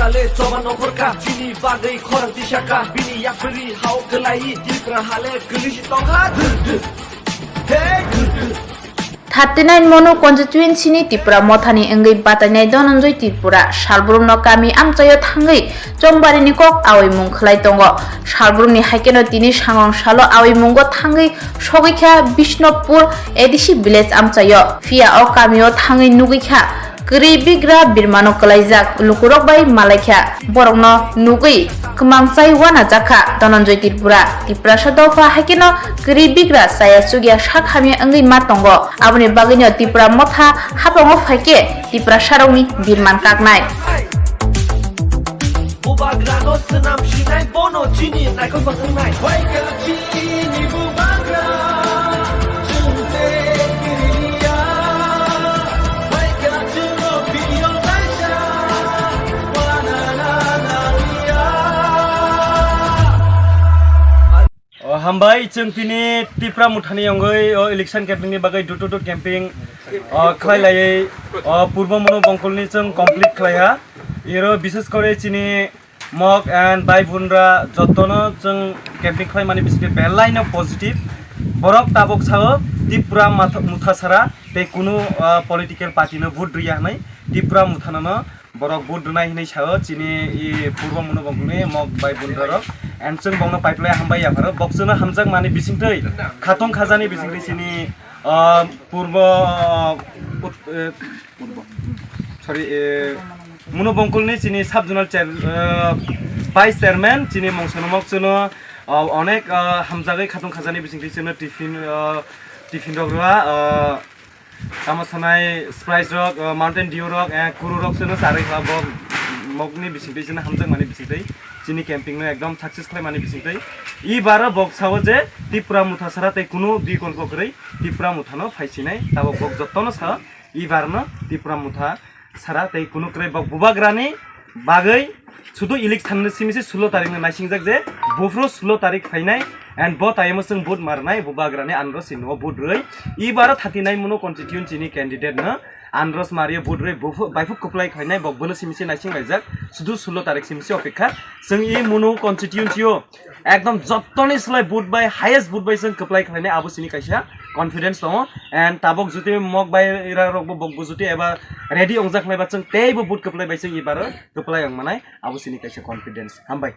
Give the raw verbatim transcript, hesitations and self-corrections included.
Ale choba nokhor ka chini bagwi khorang tisa ka bini yapri hao gelai Tripura hale geli si tongha. Hey. Thirty nine Monu constituency ni Tipra Mothani wngwi batainai Dhananjay Tripura salbrumno kami amchaio thangwi chongbarini kok awi mung khlai tongo. Salbrumni haikeno tini sangrong salo awi mungo thangwi sogwi kha Bishnupur A D C village amchaio. Phiya o kamio thangwi nugwi kha kwrwi bigra birmano kwlaijak lukurok bai malaikha. Borokno nugwi kwmang chai uanajak kha Dhananjay Tripura. Tiprasa dopha haikeno kwrwi bigra chaya chukya sak hamya wngwi ma tongo. Aboni bagwino Tipra Motha hapango phaikhe Tiprasarokni birman kaknai. Bubagrano swnam sinai bono chini naikol bwswngnai. Waikha chini bubagra, chwng tei kiriya. Waikha chwngno piyok naisa, wanana nangya. O, hambai, chwng tini Tipra Mothani wngwi o election campaign ni bagwi door to door campaign, o, khlai laiwi, o, Purbo Monu Bongkolni chwng complete khlai ha. Iro bishes kore chini Mok and Bai Bunra jotono chwng camping khlai mani bisingtwi belai no positive. Borok tabok sao Tipra Matha-, Motha sara tei kunu, ah, political party no vote rwya hwnwi Tipra Mothano no borok vote rwnai hwnwi sao chini i Purbo Monu Bongkolni Mok Bai Bunra rok. And chwng bongno paiplai hambai yapharo. Bok chwngno hamjak mani bisingtwi khatong khajani bisingtwi chini, ah, Purbo, ah, ut-, eh, sorry, eh, Monu Bongkolni chini sub zonal chair, eh, vice chairman chini Mongsono Mok chwngno, ah, onek, ah, hamjagwi khatong khajani bisingtwi chwngno tiffin, ah, tiffin rok rwa, ah, tamo sanai Sprite rok, ah, Mountain Dew rok, eh, kuru rok chwngno charwi kha bok mokni bisingtwi chwngno hamjak mani bisingtwi chini camping no ekdom success khlai mani bisingtwi. I baro bok sao je Tipra Motha sara tei kunu bikolpo kwrwi Tipra Mothano phai sinai tabok bok jotono sao. Ibarno Tipra Motha sara tei kunu kwrwi bok bubagrani bagwi sudu election ni simi se sulo tarik no naisingjak je buphuru sulo tarik phainai and bo time o chwng vote marnai bubagrani andro sini o vote rwi. Ibaro thirty nine Monu constituency ni candidate no andros mario vote rwi buphu-, baiphu kwplai khlainai bok bono simi se naising laijak sudu sulo tarik simi se opekha chwng i Monu constituency o. Ekdom jottoni slai vote bai, highest vote bai chwng kwplai khlainai, abo chini kaisa confidence tongo. And tabok jodi Mok Bai rok bo bokbo jodi eba ready ongjak khlaiba chwng teibo vote kwplai bai chwng ibaro kwplai ong manai, abo chini kaisa confidence. Hambai.